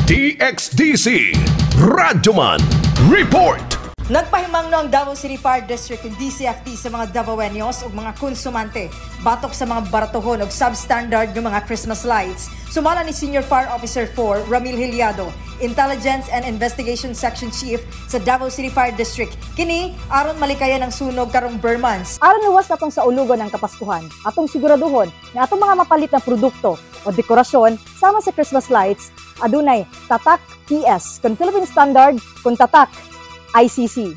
DXDC Radyoman Report. Nagpahimangno ang Davao City Fire District ug DCFD sa mga Davaoenos ug mga konsumante batok sa mga baratuhon ug substandard nga mga Christmas lights. Sumala ni Senior Fire Officer 4 Ramil Hiliado, Intelligence and Investigation Section Chief sa Davao City Fire District, kini aron malikayan ang sunog karong ber months. Aron luwas natong saulugon ang Kapaskuhan, atong siguraduhon nga atong mga mapalit na produkto o dekorasyon sama sa Christmas lights adunay tatak PS kon Philippine Standard kon tatak ICC.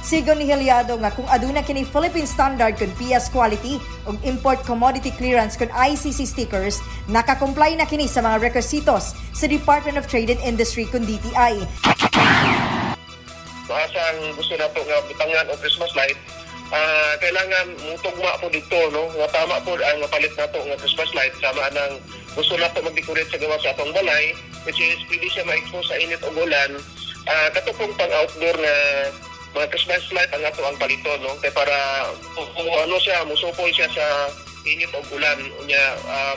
Sigon ni Hiliado nga kung aduna kini Philippine Standard kun PS quality ug Import Commodity Clearance kun ICC stickers, nakakomply na kini sa mga requisitos sa Department of Trade and Industry kun DTI. Asang gusto nato nga butangan og Christmas light, kailangan mutugma po dito, no, nga tama po ang mapalit nato nga Christmas light sama anang gusto nato mag-decorate sa gawas sa atong balay, which is pwede siya ma-expose sa init ug ulan. Kato pong pang outdoor nga mga Christmas light ang ato ang palito, no, kay para kung ano siya, musupol siya sa init ug ulan, unya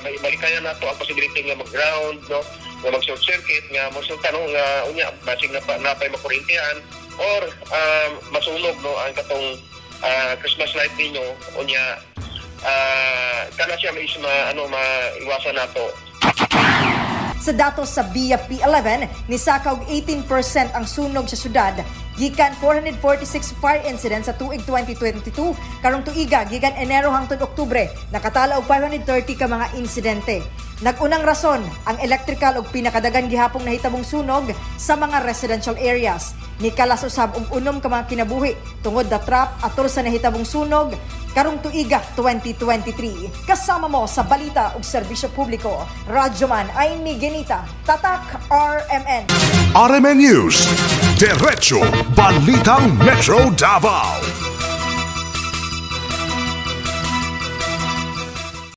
may malikayan nato ang possibility nga mag-ground, no, nga mag short circuit nga mosulta, no, nga unya basig na napay makuryentihan or masunog, no, ang katong Christmas light ninyo. Unya kana siya may ma, ano, maiwasan nato. Sa datos sa BFP 11, nisaka og 18% ang sunog sa syudad gikan 446 fire incidents sa tuig 2022. Karong tuiga, gikan Enero hangtod Oktubre, nakatala og 530 ka mga insidente. Nag-unang rason ang electrical ug pinakadagan gihapong nahitabong sunog sa mga residential areas. Nikalas usab og 6 ka mga kinabuhi tungod da trap atol sa nahitabong sunog karong tuiga 2023. Kasama mo sa balita ug serbisyo publiko, Radyoman Aimee Genita, Tatak RMN. RMN News. Diretso Balitang Metro Davao.